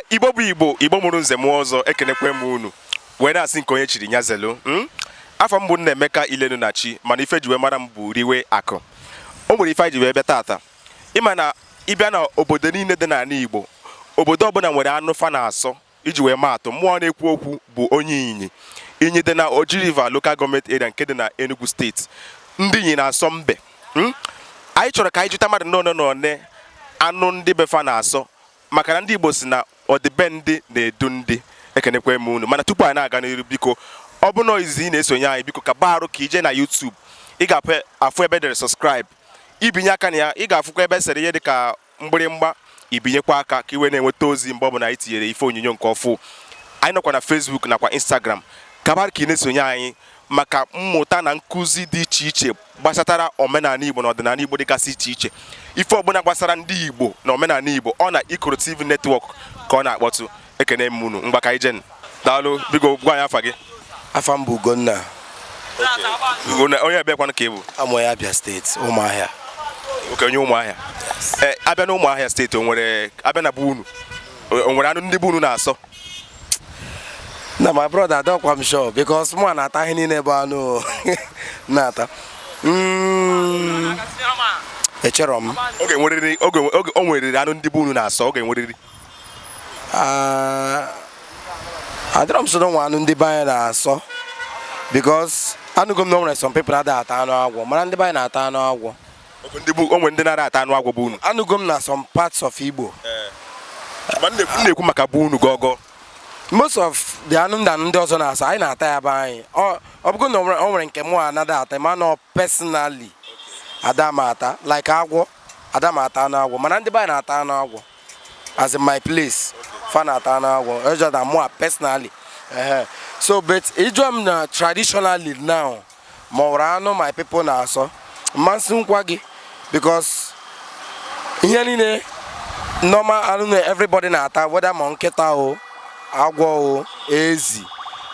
Igbo bụ Igbo, Igbo mụrụ nze mụọ ọzọ, ekenekwe m unu wee na-asị nke onye chiri nya zelu. Afa m bụ Nnaemeka Ilenu na Chi, mana ife ji wee mara m bụ Riwe Akụ. O nwere ife anyị ji wee bịa tata. Ịma na ịbịa na obodo niile dị n'ala Igbo, obodo ọbụla nwere anụ fa na-asọ. Iji wee maa atụ, mmụọ na-ekwu okwu bụ onye Inyi. Inyi dị na Oji River Local Government Area nke dị na Enugu Steeti. Ndị Inyi na-asọ mbe. Anyị chọrọ ka anyị jụta mmadụ one na one anụ ndị be fa na-asọ, maka na ndị Igbo si na ọdịbendị na-edu ndị. Ekenekwe m unu, mana tupu anyị na-aga n'iru, biko, ọ bụ na izizi ị na-esonye anyị, biko ka arụ ka ije na YouTube, ị ga-afụ ebe edere subscribe, ibinye aka na ya, ị ga-afụkwa ebe esere ihe dịka mgbịrịmgba, ibinyekwa aka ka i wee na-enweta ozi mgbe ọbụla anyị tinyere ife onyonyo nke ọfụ. Anyị nọkwa na Facebook nakwa Instagram. Kabara ka ị na-esonye anyị maka mmụta na nkụzi dị iche iche gbasatara omenala Igbo na ọdịnala Igbo dịgasị iche iche. Ife ọbụla gbasara ndị Igbo na omenala Igbo, ọ na Ikoro TV Network ka ọ na-akpọtụ. Ekene m unu. Mgba ka anyị jen. Daalụ. Biko, gwa anyị afa gị. Afa m bụ Ugonna. Ugonna, onye ebekwanụ ka ị bụ? Amụ ya Abia Steeti, Ụmụahịa. Oke, onye Ụmụahịa. Ee, abịa na Ụmụahịa Steeti, o nwere, abịa na be unu, o nwere anụ ndị be unu na-asọ? Na my brother, adọkwa m sure because mụ na-ata ihe niile bụ anụ o. Na-ata. Echere m. Oge nweriri oge oge o nweriri anụ ndị be unu na-asọ, oge nweriri. Ah, adịrọ m so na nwa anụ ndị be anyị na-asọ because anụgo m na o nwere some people na-ada ata anụ agwọ, mana ndị be anyị na-ata anụ agwọ. Oge ndị bụ o nwere ndị nara ata anụ agwọ bụ unu? Anụgo m na some parts of Igbo. Ma m na-ekwu maka bụ unu gọgọ. Most of the anụ ndị anụ ndị ọzọ na-asọ, anyị na-ata ya be anyị. Ọ bụgo na o nwere nke mụ anaghị ata, ma nọ personally ada m ata like agwọ, ada m ata anụ agwọ, mana ndị be anyị na-ata anụ agwọ. As in my place, fa na-ata anụ agwọ. It's just that mụ personally, ehe. So, but ịjụọ m na traditionally now, ma ọ nwere anụ my people na-asọ, mmasị nkwa gị because ihe niile normal anụ na everybody na-ata, whether ma nkịta o, agwọ o, ezi,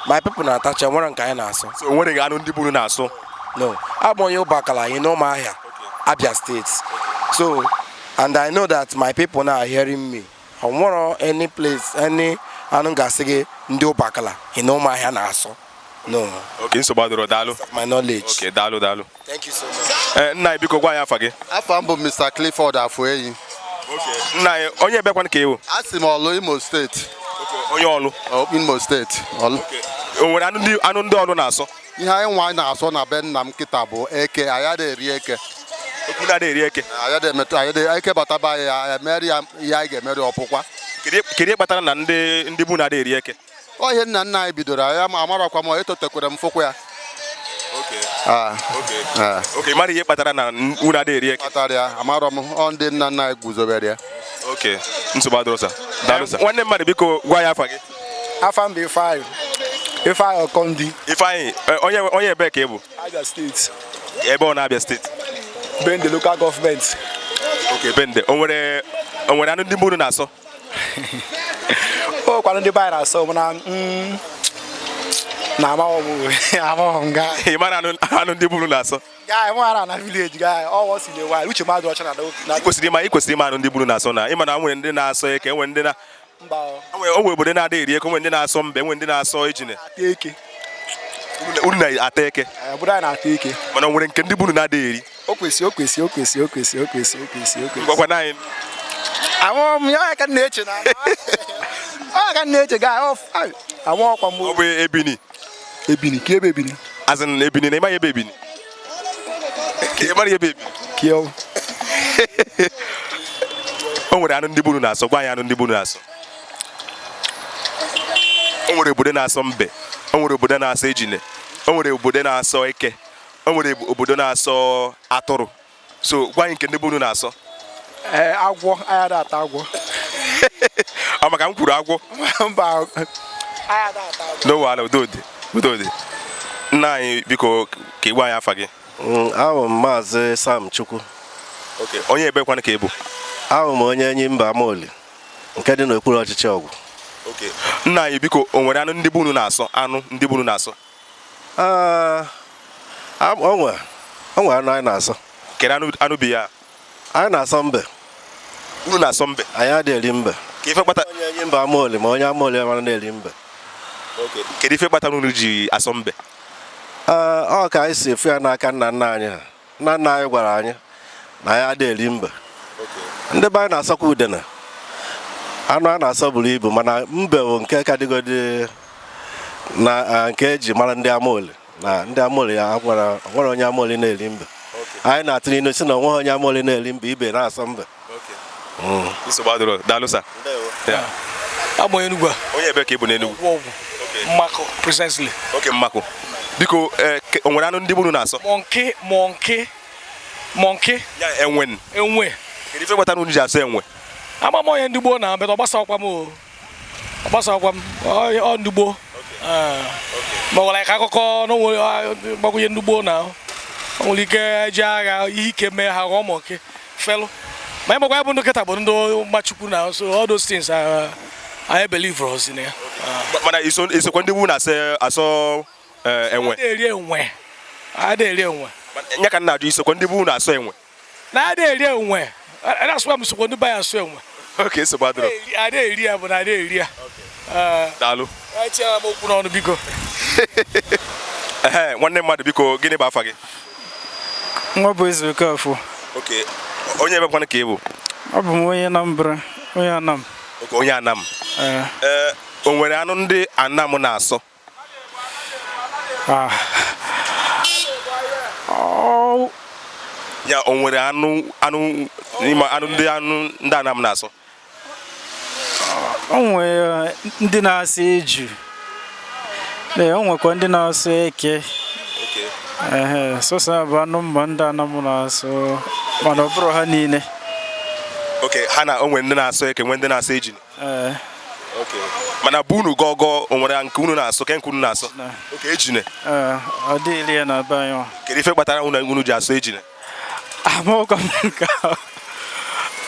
my people na-atacha. Nwere nke anyị na-asọ. So o nwere anụ ndị be unu na-asọ? No, abụ onye Ụbakala anyị n'Ụmụahịa, Abia State. So, and I know that my people now are hearing me. Ọ nwere any place, any anụ ga-asị gị ndị Ụbakala in Ụmụahịa na-asọ? No. Oke, nsogbu adịrọ, daalụ. My knowledge. Oke, daalụ, daalụ. Thank you so much. Ee, nna anyị, biko gwa anyị afa gị. Afa m bụ Mr. Clifford Afueyi. Nna anyị, onye ebekwanụ ka ị wụ? A sị m Ọlụ, Imo Steeti. Onye Ọlụ? Ọ, Imo Steeti, Ọlụ. O nwere anụ ndị Ọlụ na-asọ? Ihe anyị nwa na-asọ na be nna m kịta bụ eke. Anyị adịghị eri eke. Okwu na-adịghị eri eke? Anyị adịghị emetụ, anyị adịghị eke bataba anyị, ya emeri ya ihe anyị ga-emeri, ọpụkwa. Kedu ihe kpatara na ndị bụ na-adịghị eri eke? Ọ ihe nna nna anyị bidoro anyị ama, amarakwa m, etotekwere m fụkwa ya. Ah, ah. Oke, mara ihe kpatara na unu adịghị eri eke? Kpatara ya, amarọ m. Ọ ndị nna nna anyị guzobere ya. Oke, nsogbu adịrọ sir, daalụ sir. Nwanne mmadụ, biko gwa ya afa gị. Afa m bụ Ifeanyị. Ifeanyị Ọkọndị. Ifeanyị, onye ebee ka ị bụ? Abia Steeti. Ebe ọ na-Abia Steeti? Bende Local Government. Oke, Bende. O nwere anụ ndị be unu na-asọ? O nwekwara ndị be anyị na-asọ, mana na amaghọ m, amaghọ m gaa. Ị mara anụ ndị be unu na-asọ? Gaa mụ ara na village gaa ọ wọ si na uche mmadụ ọcha na Ị kwesịrị ịma anụ ndị be unu na-asọ, na ịma na nwere ndị na-asọ eke, nwere ndị na Mba. O nwere obodo na-adịghị eri eke, nwere ndị na-asọ mbe, nwere ndị na-asọ ejine. Ata eke. Unu na-ata eke? Obodo anyị na-ata eke. Mana o nwere nke ndị be unu na-adịghị eri? O kwesị, o kwesị, o kwesị, o kwesị, o kwesị, o kwesị, o kwesị. Gwakwana anyị. Amaghọ m ya ka m na-eche na ọ ka m na-eche gaa ọ amaghọkwa m. Ọ bụ ebini? Ebini ka ebe ebini? Azin ebini na ịmaghị ebe ebini? Ka ị mara ebe ebini? Ka ọ O nwere anụ ndị be unu na-asọ? Gwa anyị anụ ndị be unu na-asọ. O nwere obodo na-asọ mbe, o nwere obodo na-asọ ejine, o nwere obodo na-asọ eke, o nwere obodo na-asọ atụrụ. So gwa anyị nke ndị be unu na-asọ. Ee, agwọ, anyị ada ata agwọ. Ọ maka m kwuru agwọ? Mba, anyị ada ata agwọ. No wahala, udo dị, udo dị. Nna anyị, biko ka ị gwa anyị afa gị. Abụ m Maazị Sam Chukwu. Okay. Onye ebekwanụ ka ị bụ? Abụ m onye Enyimba Amaoli nke dị n'okpuru ọchịchị Ọgwụ. Okay. Nna anyị, biko, o nwere anụ ndị be unu na-asọ, anụ ndị be unu na-asọ? Ah, o nwe anụ anyị na-asọ. Kedu anụ bi ya? Anyị na-asọ mbe. Unu na-asọ mbe? Anyị adịghị eri mbe. Ka ife kpata? Onye Onye Enyimba Amaoli, ma onye Amaoli mara na-eri mbe. Kedu ife kpatara unu ji asọ mbe? Ee, ọ ka anyị si efu ya n'aka nna nna anyị ha. Nna nna anyị gwara anyị na ya adịghị eri mbe. Ndị be anyị na-asọkwa udene. Anụ a na-asọ buru ibu, mana mbe bụ nke ka dịgodi na nke eji mara ndị Amaoli, na ndị Amaoli ya nwere onye Amaoli na-eri mbe. Anyị na-atụ n'ilu si na onweghị onye Amaoli na-eri mbe, ibe na-asọ mbe. Nsogbu adịrọ, daalụ sir. Abụ onye Enugwu a. Onye ebe ka ị bụ n'Enugwu? Ọgwụ Mmakụ, precisely. Oke Mmakụ. Biko, o nwere anụ ndị be unu na-asọ? Monkey, monkey, monkey. Ya enwe. Enwe. Kedu ife kpatara unu ji asọ enwe? Ama m onye ndị gboo na but ọ gbasakwa m o. Ọ gbasakwa m. Ọ ndị gboo. Ma ọ nwere ka akụkọ na o nwere gbakwunye ndị gboo na o nwere ike eji agha ihe ike mee ha ghọọ monkey felụ. Ma ịmakwa ya bụ ndị kịta bụ ndị mgbachukwu na, so all those things I believe us in ya. Mana isokwa ndị gboo na-asọ asọ enwe? Ada eri enwe. Ada eri enwe. Nya ka m na-ajụ, isokwa ndị gboo na-asọ enwe? Na ada eri enwe. Na-asụkwa m sokwa ndị be ya asụ enwe. Oke, nsogbu adịrọ. Ada eri ya bụ na ada eri ya. Daalụ. Etinyela m okwu n'ọnụ, biko. Ehe, nwanne mmadụ, biko, gịnị bụ afa gị? Nwa bụ Eze Okafọ. Oke, onye ebekwanụ ka ị bụ? Ọ bụ m onye Anambra, onye Anam. Oke, onye Anam. Ee. Ee, o nwere anụ ndị Anam na-asọ? Ah. Ọ Ya o nwere anụ anụ ịma anụ ndị Anam na-asọ? O nwere ndị na-asọ eju. Ee, o nwekwa ndị na-asọ eke. Ehe, sọsọ ya bụ anụ mma ndị Anam na-asọ, mana ọ bụrụ ha niile. Oke, ha na o nwere ndị na-asọ eke, nwee ndị na-asọ ejini. Ee. Oke, mana bụ unu gọgọ, o nwere nke unu na-asọ, ke nke unu na-asọ? Na. Oke, ejine. Ee, ọ dịghịrị ya na be anyị ọ. Kedu ife kpatara unu ji asọ ejine? Amaghịkwa m nke ahụ.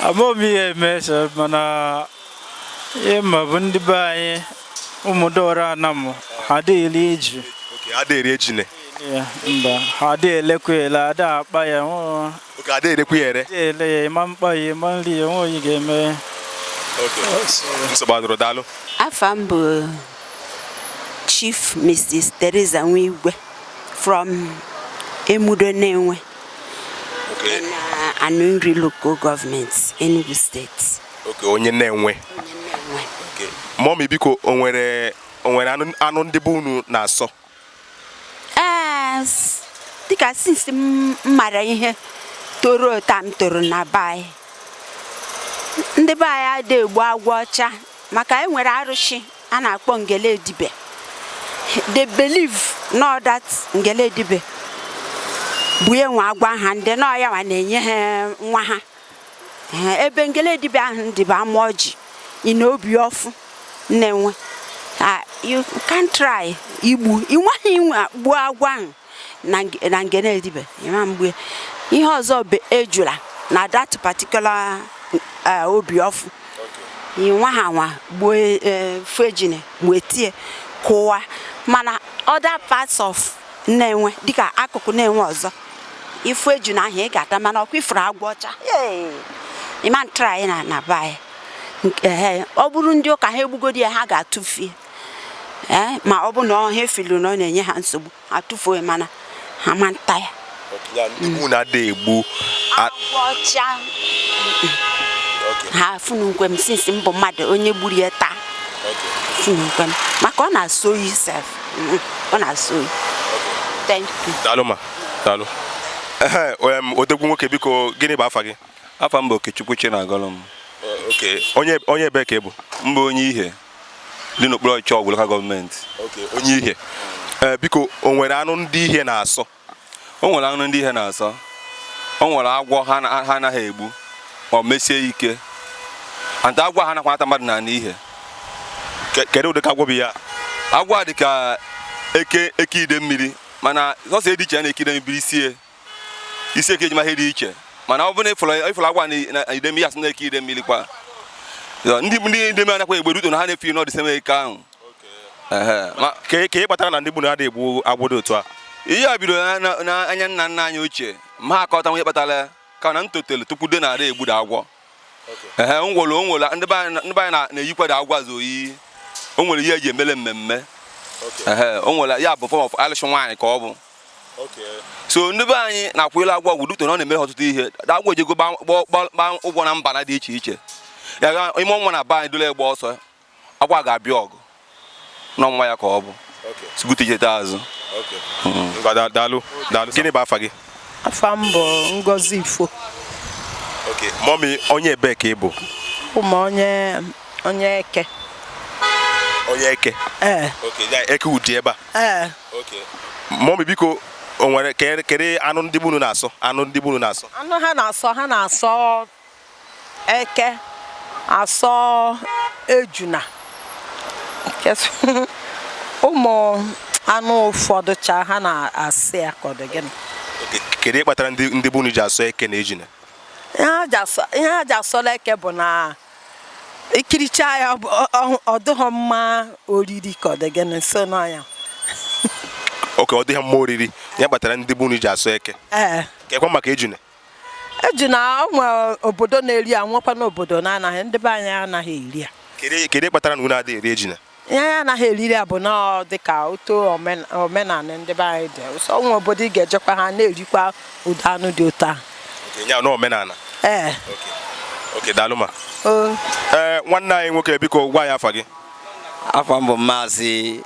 Amaghị m ihe eme, mana ihe ma bụ ndị be anyị ụmụdọrọ Anam ha adịghị eri eju. Oke, ada eri ejine? Ya, mba, ha adịghị elekwa ele, ada akpa ya nwụọ. Oke, ada erekwa ya ere? Adịghị ele ya, ịma mkpa ya, ịma nri ya, nwe onye ga-eme. Oke, nsogbu adịrọ, daalụ. Afa m bụ Chief Mrs. Teresa Nwigwe from Emudo Nenwe na Aninri Local Government, Enugu State. Oke, onye na-enwe. Onye Nenwe. Mummy, biko, o nwere anụ ndị be unu na-asọ? Ee, dịka since m mara ihe toro taa m toro na be anyị. Ndị be anyị adịghị egbu agwọ ọcha maka e nwere arụsị a na-akpọ Ngele Dibe. They believe no that Ngele Dibe bụ ya nwe agwọ aha ndị nọ ya nwa na-enye ha nwa ha. Ee, ebe Ngele Dibe ahụ dị bụ ama ọjị ị na obi ọfụ na-enwe. Ah, you can try igbu ị nweghị inwe gbuo agwọ ahụ na Ngele Dibe ịma mgbe ihe ọzọ bụ ejula na that particular obi ọfụ nwa ha nwa gbuo fejine wetie kụwa, mana other parts of na-enwe dịka akụkụ na-enwe ọzọ ifu ejuna ahụ ị ga-ata, mana ọkwa ifuru agwọ ọcha. Hey! Ịma try na be anyị. Ehe, ọ bụrụ ndị ụka ha egbugodi ya, ha ga-atụfie. Ee, ma ọ bụ na ọ ha efilu na ọ na-enye ha nsogbu, ha tụfuo ya, mana ha ma nta ya. Ya ndị be unu adịghị egbu Agwọ ọcha ha funukwe m since m bụ mmadụ onye gburu ya taa funukwe m maka ọ na-asọ oyi sef. Ọ na-asọ oyi. Thank you. Daalụ ma, daalụ. Ehe, odegwu nwoke, biko, gịnị bụ afa gị? Afa m bụ Okechukwu Chinagọlụ m. Oke, onye ebe ka ị bụ? M bụ onye Ihe dị n'okpuru ọchịchị Ọgwụ Local Government. Onye Ihe. Ee, biko, o nwere anụ ndị Ihe na-asọ? O nwere anụ ndị Ihe na-asọ. O nwere agwọ ha anaghị egbu ma ọ mesie ike. Anta agwọ ha nakwa ata mmadụ n'ala Ihe. Kedu ụdị ka agwọ bụ ya? Agwọ a dị ka eke ide mmiri, mana sọsọ dị iche ya na eke ide mmiri isie isi eke ejima ihe dị iche, mana ọ bụrụ na ịfụrụ agwọ a na ide mmiri, asị na eke ide mmiri kwa. Ndị ide mmiri anakwa egbe ruto na ha na-efi n'ọdị seme eke ahụ. Ehe, ma Ka ị kpatara na ndị gburu adịghị egbu agwọ dị otu a? Ihe a bidoro n'anya nna nna anyị ochie ma ha akọta onye kpatara ya ka na ntotelu tupu de na-ada egbuda agwọ. Ehe, o nwere ndị be anyị na-eyikwado agwọ azụ oyi. O nwere ihe eji emele mmemme. Ehe, o nwere ya bụ form of alụsị nwaanyị ka ọ bụ. So ndị be anyị na-akwụnyere agwọ ọgwụ due to na ọ na-emere ha ọtụtụ ihe. Agwọ ejego gba ụgwọ na mba na dị iche iche. Ya ga ime ọnwa na be anyị dole gba ọsọ, agwọ a ga-abịa ọgụ n'ọnwa ya ka ọ bụ sigute icheta azụ. Ngwa, daalụ, daalụ. Gịnị bụ afa gị? Afa m bụ Ngozi Ifo. Okay, mummy, onye ebee ka ị bụ? Ụmụ onye Eke. Onye Eke? Ee. Okay, ya Eke Ụdị ebe a? Ee. Okay, mummy, biko, o nwere kere anụ ndị bunu na-asọ, anụ ndị bunu na-asọ? Anụ ha na-asọ eke, asọ ejuna. Ụmụ anụ ụfọdụ cha ha na-asị ya ka ọ dị gịnị. Okay, kedu ihe kpatara ndị bunu ji asọ eke na ejuna? Ihe ha ji asọla eke bụ na ikiricha ya, ọ dịghọ mma oriri ka ọ dị gịnị so n'ọnya. Okay, ọ dịghị mma oriri, ya kpatara ndị bunu ji asọ eke? Ee. Kekwa maka ejuna? Ejuna, o nwere obodo na-eri ya, nwekwa n'obodo na-anaghị. Ndị be anyị anaghị eri ya. Kedu ihe kpatara na unu adịghị eri ejuna? Ihe anyị anaghị eriri ya bụ na ọ dị ka otu omenala ndị be anyị dị so. Nwe obodo ị ga-ejekwa, ha na-erikwa ụdị anụ dị otu ahụ. Okay, ya na omenala. Ee. Okay, daalụ ma. O. Ee, nwanne anyị nwoke, biko gwa ya afa gị. Afọ m bụ Maazị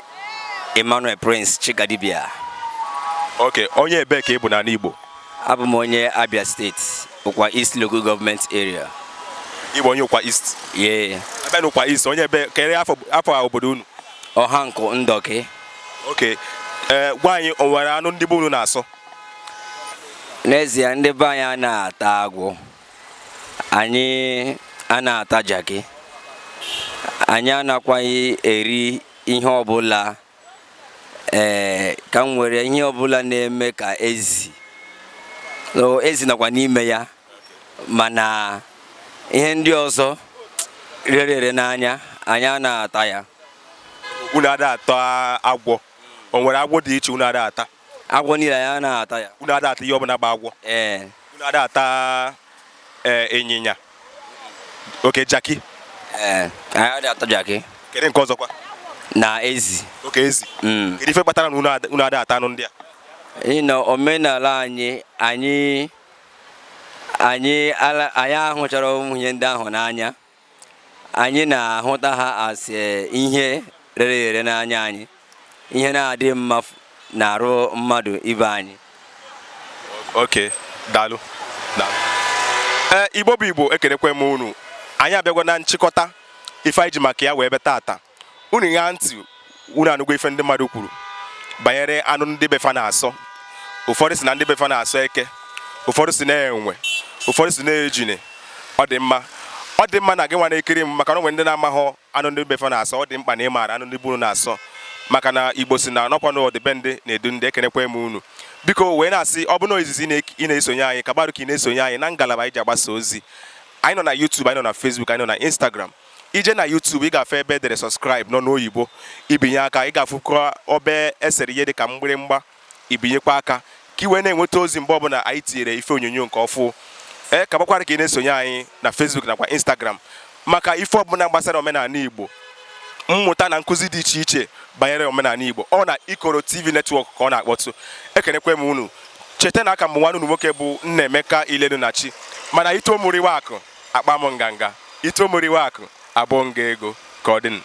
Emmanuel Prince Chikadibia. Okay, onye ebee ka ị bụ n'ala Igbo? Abụ m onye Abia Steeti, Ukwa East Local Government Area. Igbo, onye Ụkwa East? Yeah. Ebe na Ụkwa East, onye ebe kere afọ obodo unu? Ọhankụ Ndọkị. Okay, ee, gwa anyị, o nwere anụ ndị be unu na-asọ? N'ezie, ndị be anyị a na-ata agwọ, anyị a na-ata jaki, anyị anakwaghị eri ihe ọbụla, ee, ka m nwere ihe ọbụla na-eme ka ezi. So, ezi nọkwa n'ime ya, mana ihe ndị ọzọ rere ere n'anya, anyị a na-ata ya. Unu ada ata agwọ? O nwere agwọ dị iche unu ada ata? Agwọ niile, anyị na-ata ya. Unu ada ata ihe ọbụla bụ agwọ? Ee. Unu ada ata, ee, ịnyịnya? Okay, jaki? Ee, anyị adịghị ata jaki. Kedu nke ọzọkwa? Na ezi. Okay, ezi. Kedu ife kpatara na unu ada ata anụ ndị a? N'ihi na omenala anyị, anyị ahụchara ụmụ ihe ndị ahụ n'anya. Anyị na-ahụta ha as ihe rere ere n'anya anyị, ihe na-adị mma na-arụ mmadụ ibe anyị. Okay, daalụ, daalụ. Ee, Igbo bụ Igbo, ekelekwe m unu. Anyị abịagwa na nchịkọta ife anyị ji maka ya wee bịa tata. Unu ṅaa ntị, unu anụgo ife ndị mmadụ kwuru banyere anụ ndị befa na-asọ. Ụfọdụ si na ndị befa na-asọ eke, ụfọdụ si na enwe, ụfọdụ si na ejine. Ọ dị mma, ọ dị mma na gị nwa na-ekiri m, maka na o nwere ndị na-amaghọ anụ ndị befa na-asọ. Ọ dị mkpa na ị maara anụ ndị bunu na-asọ, maka na Igbo si na nọkwa n'ọdịbendị na-edu ndị. Ekenekwe m unu. Biko, wee na-asị, ọ bụ na izizi ị na-esonye anyị, ka gbarụ ka ị na-esonye anyị na ngalaba anyị ji agbasa ozi. Anyị nọ na YouTube, anyị nọ na Facebook, anyị nọ na Instagram. Ije na YouTube, ị ga-afụ ebe edere "subscribe" nọ n'oyibo, ibinye aka. Ị ga-afụkwa obe esere ihe dịka mgbịrịmgba, ibinyekwa aka ka ị wee na-enweta ozi mgbe ọbụla anyị tinyere ife onyonyo nke ọfụ. Ee, ka gbakwara ka ị na-esonye anyị na Facebook nakwa Instagram maka ife ọbụla gbasara omenala Igbo, mmụta na nkụzi dị iche iche banyere omenala Igbo. Ọ na Ikoro TV Network ka ọ na-akpọtụ. Ekenekwe m unu. Cheta na aka mbụ nwanne unu nwoke bụ Nnaemeka Ilenu na Chi, mana ito mụriwe akụ akpa m nganga, ito mụriwe akụ abụọ nga ego ka ọ dị.